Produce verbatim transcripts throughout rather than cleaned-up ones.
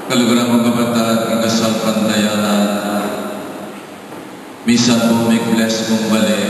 Kaluguran kung kapatad, king kasalpantayanan, misan pu mi-bless kung bale,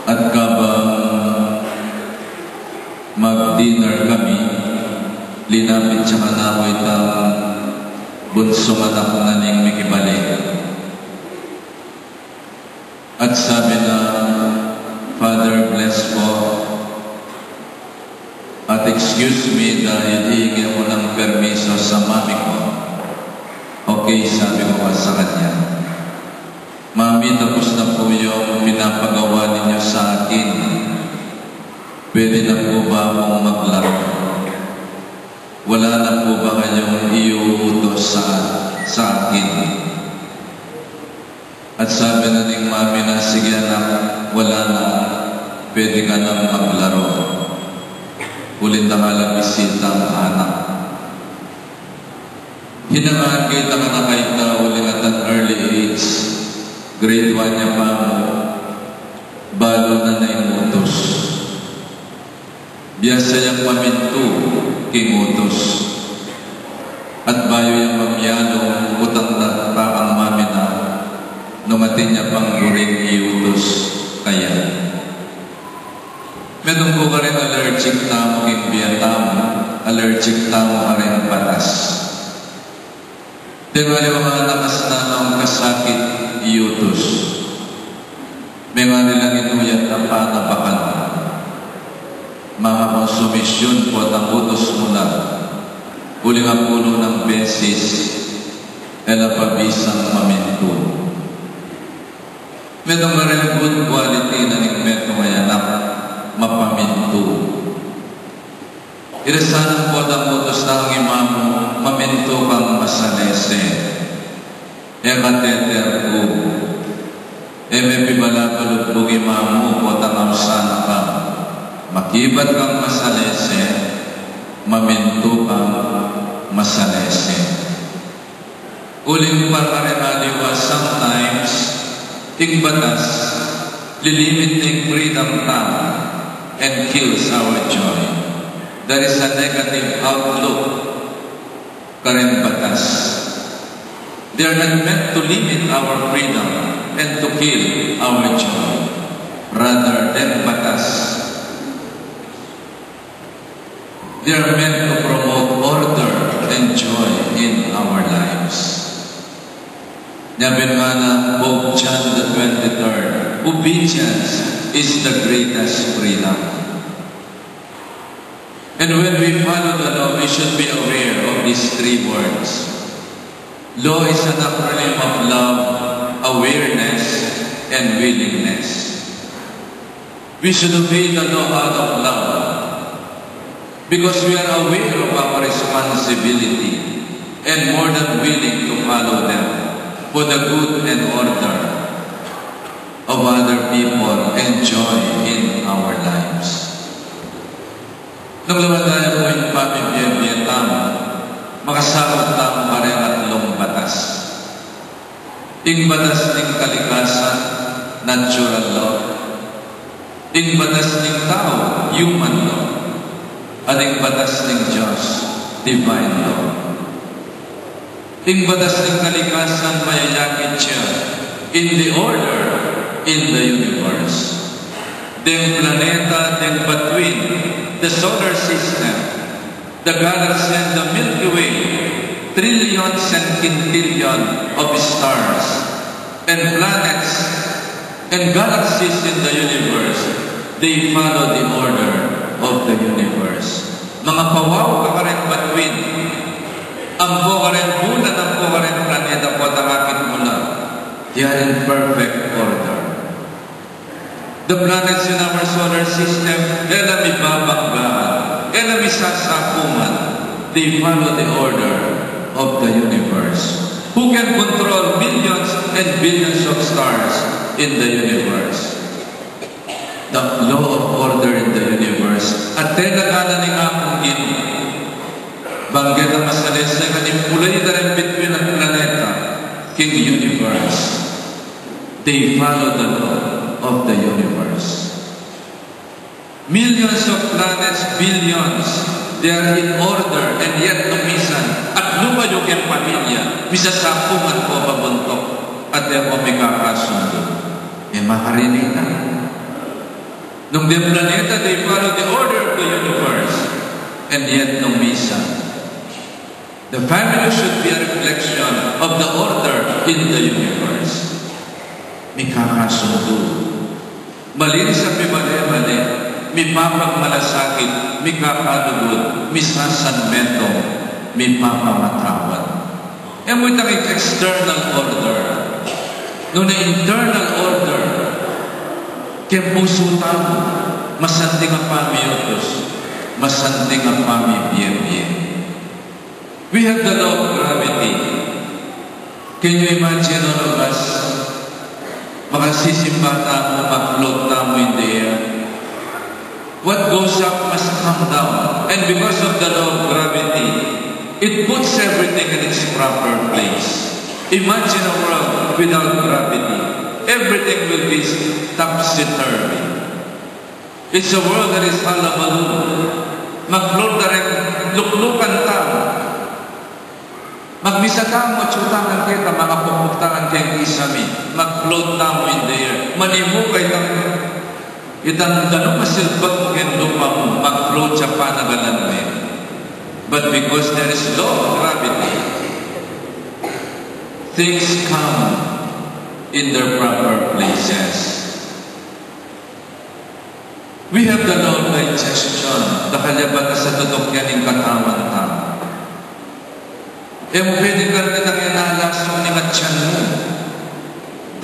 at kabang mag-dinner kami, linapit ya kanaku itang bunsung anak na ning mikibale. At sabi na, "Father, bless po. At excuse me dahil hihingi ako ng permiso sa mami ko." "Okay," sabi ko pa sa kanya. "Mami, tapos na po yung pinapagawa ninyo sa akin. Pwede na po ba akong maglaro? Wala na po ba kayong iuutos sa, sa akin?" At sabi na ning mami na, "Sige anak, wala na. Pwede ka nang maglaro." Uling dakal a bisita ang anak. Hinangaan ke itang anak a ita uling at an early age, grade one ya pa mu, balu na ning utus. Biasa yang mamintu king utus. At bayu yang mamialu, kutang na pa kang mami na, nung atin ya pang buring iutus kaya. Metung pu karing allergic tamu king bie tamu, allergic tamu karing batas. Deng aliwang anak a sana nung kasakit iutus. Mengan ilang inuyat a panabakan. Manga konsumisyun potang utus mu na. Uling apulu nang beses, e la pa bisang mamintu. Metung karing good quality na ning metung a anak, mapamintu. Ira sana potang utus nang ima mu, mamintu kang masalese. E ka teterku. E me pibalabalubug ima mu potang ausan na ka. Makibat kang masalese, mamintu kang masalese. Uling para karing aliwa, sometimes, ing batas, lilimit ning freedom tamu and kills our joy. There is a negative outlook karing batas. They are not meant to limit our freedom and to kill our joy. Rather than batas, they are meant to promote order and joy in our lives. Nya bimana Pope John the twenty-third, "Obedience is the greatest freedom." And when we follow the law, we should be aware of these three words. Law is an acronym of love, awareness, and willingness. We should obey the law out of love because we are aware of our responsibility and more than willing to follow them for the good and order of other people and joy in our lives. Nung lawan tamu pu ing pamibie-bie tamu, makasakop tamu kareng atlung batas. Ing batas ning kalikasan, natural law. Ing batas ning tau, human law. At ing batas ning Dios, divine law. Ing batas ning kalikasan mayayakit ya in the order in the universe. Deng planeta, deng bituin, the solar system, the galaxy and the Milky Way, trillions and quintillion of stars and planets and galaxies in the universe, they follow the order of the universe. Manga pawau ka kareng bituin, ampo kareng bulan, ampo kareng planeta, potang akit mu la, they are in perfect order. The planets in our solar system, e la mibabanggaan, e la misasakungan. They follow the order of the universe. Who can control millions and billions of stars in the universe? The law of order in the universe. At tena ka na ning Apung Ginu. Bang keta masalese, kanimpulay da ring bituin at planeta king universe. They follow the law of the universe. Millions of planets, billions, they are in order, and yet nung misan, keng pamilya, misasapungan ko pa buntuk, at e ko mikakasundu. E makarelate na. Nung deng planeta, they follow the order of the universe. And yet, nung misa, the family should be a reflection of the order in the universe. Mikakasundu. Malinis a pimale-male, mipapagmalasakit, mikakalugud, misasanmetung, mipapamatawan. E mu itang external order. Nune internal order, keng pusu tamu, masanting a pamiutus, masanting a pamibie-bie. We have the law of gravity. Can you imagine all of us? Makasisimba tamu, mag-float tamu in the air. What goes up must come down. And because of the law of gravity, it puts everything in its proper place. Imagine a world without gravity. Everything will be topsy-turvy. It's a world that is hullabaloo. Mag-float na ring luklukan tamu. Magmisa tamu, atsu tangan keta, makapukpuk tangan keng kisame. Mag-float tamu in the air. Manimu ka itang, itang danum a silbag mu keng lupa mu, mag-float ya panagalan me. But because there is law of gravity, things come in their proper places. We have the law of digestion. Dakal ya batas a tutukyan ing katawan tamu. E mu pwedeng kargatan yang nalasu ning atyan mu.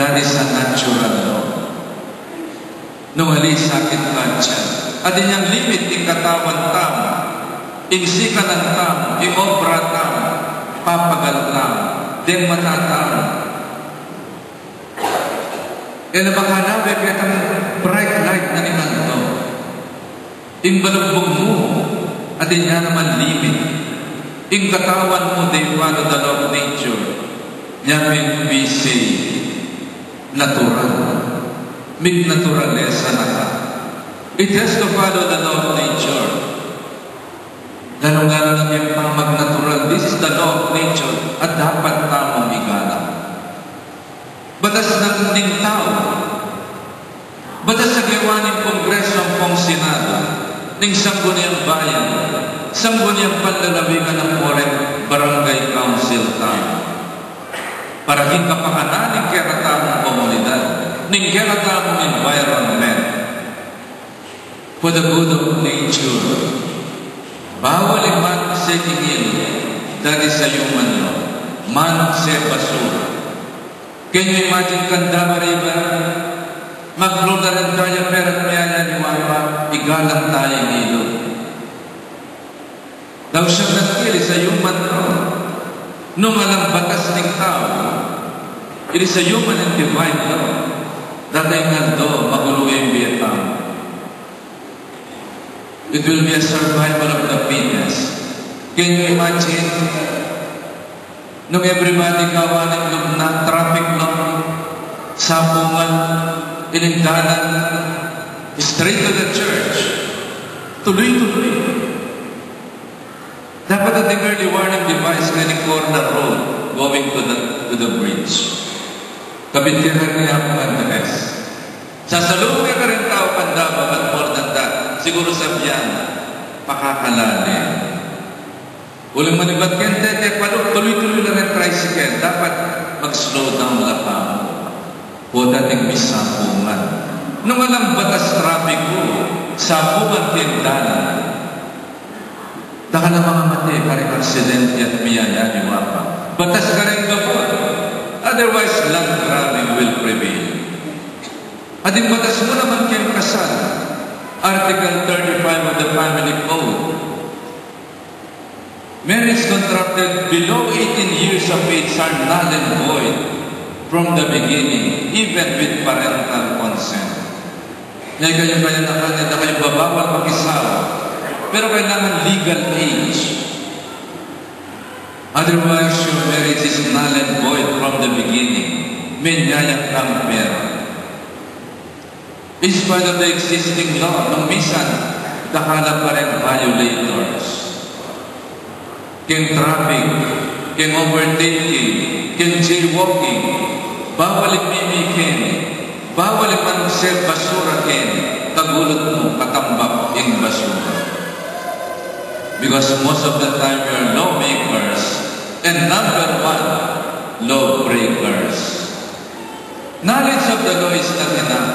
That is a natural law. Nung ali sakit ing atyan, atin yang limit ing katawan tamu, ing sikanan tamu, ing obra tamu, papagal tamu, deng mata tamu. E na ba kanabe ketang bright light na ning aldo? Ing balugbug mu, atin ya naman limit. Ing katawan mu, they follow the law of nature. Nya pin we say, natural. Mig naturalesa na ka. It has to follow the law of nature. Lalung-lalu na ing pamagnatural. This is the law of nature. At dapat tamung igalang. Batas na ning tau. Batas a gewa ning Kongreso ampong Senado, ning Sangguniang Bayan, Sangguniang Panlalawigan, ampo reng Barangay Council tamu. Para king kapakanan ning kekatamung komunidad, ning kekatamung environment. For the good of nature. Bawal ing manse king ilug, that is a human law. Manse basura. Can you imagine Candaba River? Mag-float la rin tamu, pero miyayaliwa pa, igalang tamu ing ilug. Thou shalt not kill is a human law. Nung alang batas ning tau, it is a human and divine law. Darating ing aldo, magulu ing bie tamu. It will be a survival of the fittest. Can you imagine? Nung everybody gawa ning lugna, traffic law, sapungan, ining dalan, straight to the church. Tuloy-tuloy. Dapat atin early warning device keni corner road going to the, to the bridge. Kabit keni ampong address. Sasalubung ke karing tau Candaba, but more than that, siguru sabian, pakakalalim. Uling manibat keng tete palu, tuloy-tuloy la ring tricycle. Dapat mag-slow down la kamu. Pota ating misapungan. Nung alang batas trapiko, sapungan keng dalan. Dakal a mangamate karing aksidente at miyayaliwa pa. Batas karing gabut. Otherwise, land grabbing will prevail. Ating batas mu naman keng kasal. Article thirty-five of the Family Code. Marriage contracted below eighteen years of age are null and void from the beginning, even with parental consent. Nya kayong kayanakan, e na kayo babawal makisawa. Pero kailangan legal age. Otherwise, your marriage is null and void from the beginning. Menyayang kang pera. In spite of the existing law, nung misan, dakal a pa ring violators. Keng traffic, Keng overtaking, keng jaywalking, bawal ing mimi keni, bawal ing manukse basura keni, kagulut mu, katambak ing basura. Because most of the time we are lawmakers and number one, lawbreakers. Knowledge of the law is not enough.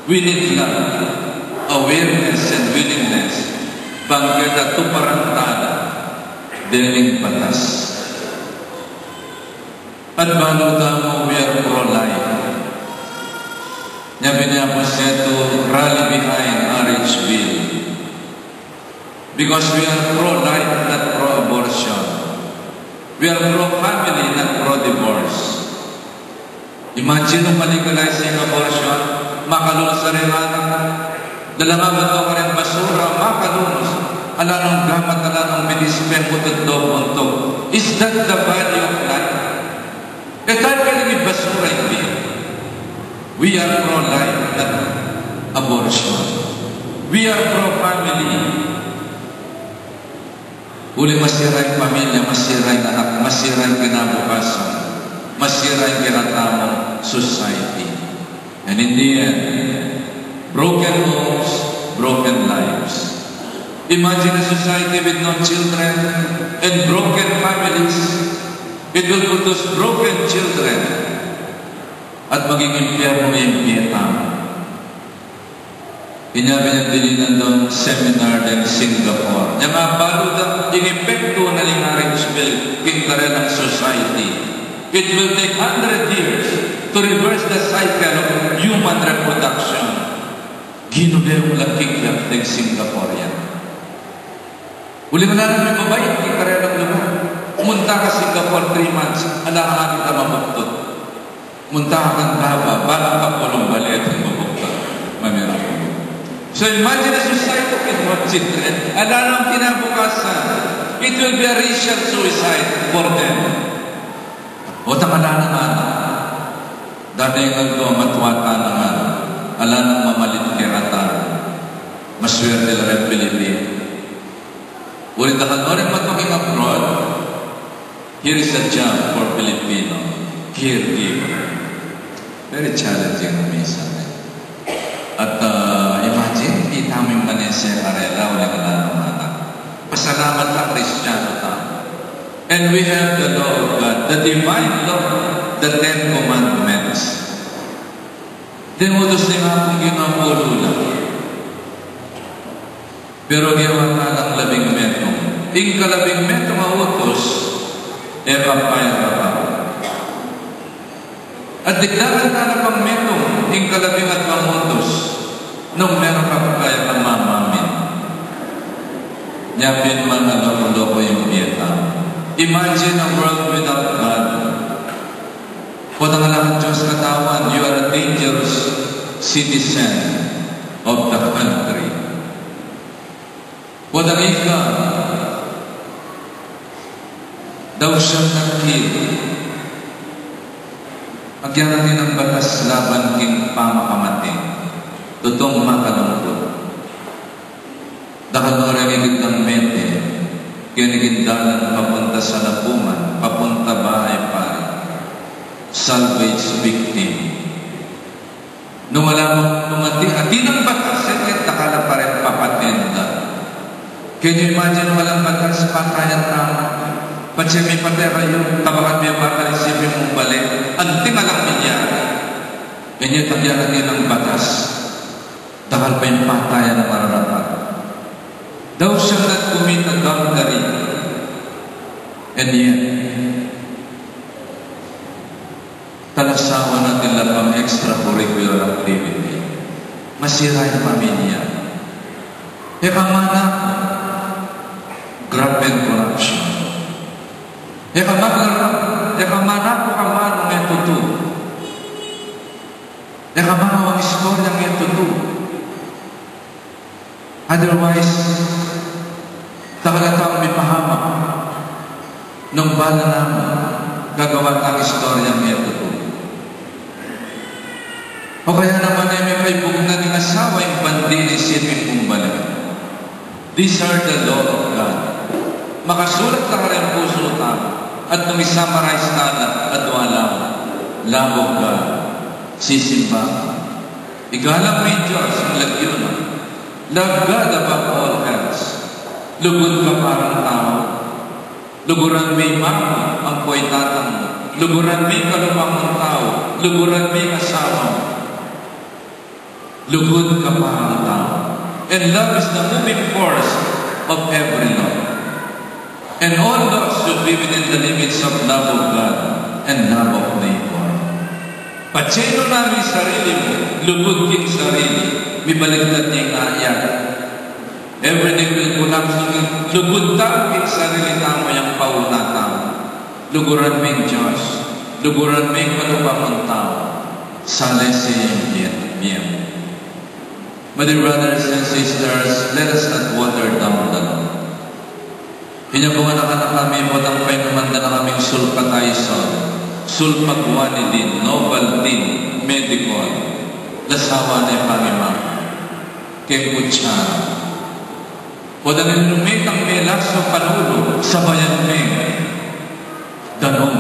We need love, awareness, and willingness. Bang keta tuparan tala dening batas. At balu tamu, we are pro-life. Nya pin ya pu setu rally behind R H bill. Because we are pro-life, not pro-abortion. We are pro-family, not pro-divorce. Imagine nung ma-legalize ing abortion, makalunus a ring anak. Dalangan mu to kareng basura, makalunus. Ala nung gamat, ala nung binis, pemutut do punto. Is that the value of life? E tamu pwedeng ibasura ing bie. We are pro-life, not abortion. We are pro-family. Uling masira ing pamilya, masira ing anak, masira ing kinabukasan, masira ing kekatamung society. And in the end, broken homes, broken lives. Imagine a society with no children and broken families. It will produce broken children. At maging impyerno ing bie tamu. Inya pin ya dininan dong seminar deng Singapore. Nya nga balu da ing epektu na ning R H bill king karelang society. It will take hundred years to reverse the cycle of human reproduction. Ginubeng lakik ya deng Singaporean. Uling ala nang mibabait king karelang lugar. Munta ka Singapore three months, ala ka na mabuktud. Munta ka Davao, balang kapulung bale atin mabuktud. Mamira. So imagine a society with no children. Ala nang kinabukasan. It will be a racial suicide for them. Potang ala nang anak. Dati ing aldo, matwa tana ngan. Ala nang mamalit kekatamu. Maswerte la reng Pilipino. Uling dakal no ring matuknang abroad, here is a job for Filipino caregiver. Very challenging na minsan, e. At, ah, imagine, kita mu ing manese karela, uling ala nang anak. Pasalamat la, Kristiyanu tamu. And we have the law of God, the divine law, the Ten Commandments. Deng utus ning Apung Ginu, pulu la. Pero gewa tala ing labing metung. Ing kalabing metung a utus, e ka pa e ka pa. At dikdakan tala pang metung, ing kalabing aduang utus, nung meron ka pa e ka mamamin. Nya pin man, loko-loko ing bie tamu. Imagine a world without God. Potang ala kang Diyos katawan, you are a dangerous citizen of the country. Potang ika, thou shalt not kill. Agyang atin ing batas laban king pamakamate. Tutung makalungkut. Dakal no reng ikit nang mete keni king dalan papunta Salapungan, papunta Bahay Pari, salvage victim. Nung ala mu, nung atin, atin ing batas, e, dakal la pa ring papaten da. Can you imagine, walang batas, patayan tamu? Patse mipatay kayu, tabakan me ing bata, isipin mung bale, anting alang milyari. Kanya tagyan atin ing batas. Dakal pa ing patayan a mararapat. Thou shalt not commit adultery. And yet, talasawa na tila pang extracurricular activity. Masira ing pamilya. E ka manako, grabe ing corruption. E ka maglarang, e ka manako ka manung e tutu. E ka mangawang istoryang e tutu. Otherwise, dakal a taung mipahamak nung bala nang gagawa tang istoryang e tutu. O kaya naman e mipaibugnang ing asawa ing bandi na isipin mung bale. These are the law of God. Makasulat la kareng pusu tamu. At nung i-summarize na la, at wala, love of God, sisimba ka. Igalang me ing Dios, ing lagyu na. Love God above all else. Lugud ka para tau. Luguran me ing mama mu, ampo ing tata mu. Luguran me ing kalupa mung tau. Luguran me ing asawa mu. Lugud ka para tau. And love is the moving force of every law. And all laws should be within the limits of love of God and love of neighbor. Patse nu na ing sarili mu, lugud king sarili, mibaligtad ne ing ayat. Everything will collapse. Lugud tamu king sarili tamu, yang pauna tamu. Luguran me ing Dios, luguran me ing kalupa mung tau, salese yang bien, bien. My dear brothers and sisters, let us not water down the law. Inya bunga na kanakami, potang painuman da na kaming sulpataisol, sulpagwanidin, Novaltin, Medicol, lasawan ne pamiman, keng kutsara. Potang inumin tang melaso, panulu, sabayan me danum.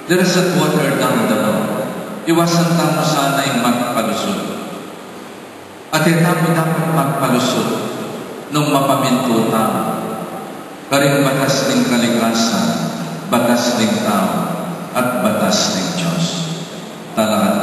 Let us not water down the law. Iwasan tamu sana ing magpalusut. At e tamu dapat magpalusut nung mapamintu tamu karing batas ning kalikasan, batas ning tau, at batas ning Dios. Talaga